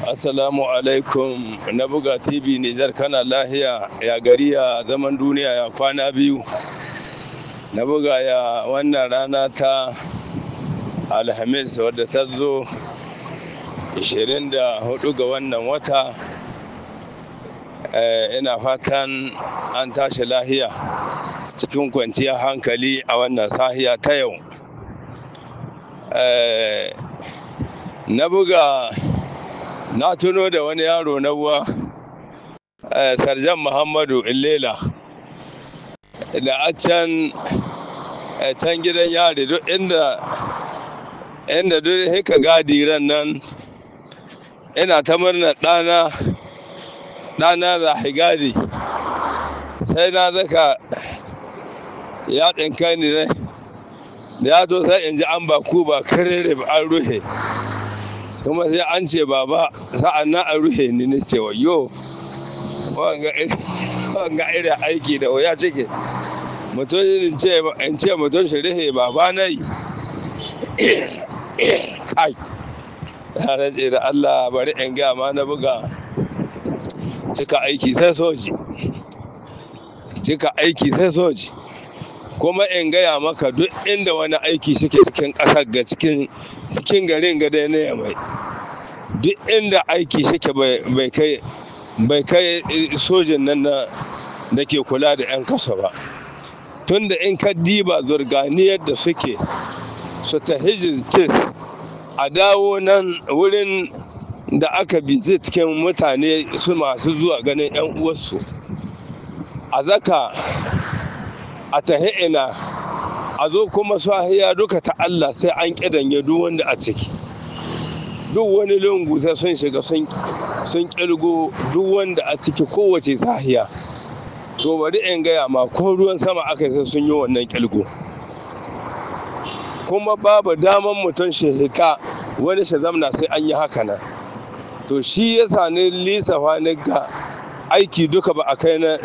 Assalamu alaikum na buga TV Nijar, kana lahiya? Ya gari, ya zaman duniya, ya kwana biyu? Na buga, ya wannan rana ta Alhamis wadda ta zo 24 ga wannan wata? Ina fatan an tashi lahiya cikin kwanciyar hankali a wannan sahiya ta yau. Na buga, na tuno da wani yaro na uwa, Sarjan Muhammadu Illela, da a can can gidan yari, duk inda duk hika gadi ran nan ina ta murna ɗana ɗana za gadi, sai na zaka ya tsinka ni ne da ya zo, sai in ji an ba ku ba karere ba, an ruhe, kuma sai an ce baba, sa'an nan an ruhe ni. Ne cewa yo, wanga irin aiki da wuya cike mutum, in ce mutum shi ruhe baba na yi. Kai, ya rantse da Allah, bari in ga ma, na buga, cika aiki sai soji, cika aiki sai soji. Kuma in gaya maka, duk inda wani aiki suke cikin ƙasar ga, cikin garin ga dai na mai, duk inda aiki suke bai kai sojin nan na da ke kula da 'yan kasa ba. Tunda in ka diba zurganiyar da suke su ta hijis, a dawo nan wurin da aka visit cikin mutane su masu zuwa ganin 'yan uwarsu, a zaka a tahi ina a zo, kuma sahiya duka ta Allah sai an ƙidanye duk wanda a ciki, duk wani lungu sai sun shiga sun ƙirgo duk wanda a ciki kowace sahiya. To bari in gaya ma, ko ruwan sama aka yi sai sun yi wannan ƙirgo. Kuma babu daman mutum shi hita wani shi zamna sai an yi haka nan. To shi yasa ni lissafa ni ga aiki duka ba a kai na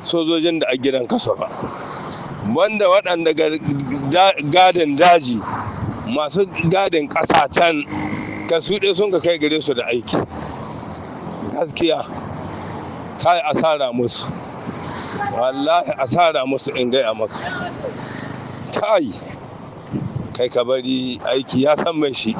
sojojin da a gidan kaso ba, wanda waɗanda gadin daji, masu gadin ƙasa can ka su ɗaya sun ka kai gare su da aiki. Gaskiya kai, asara musu, wallahi asara musu. In gaya maka, kai kai, ka bari, aiki ya san mai shi.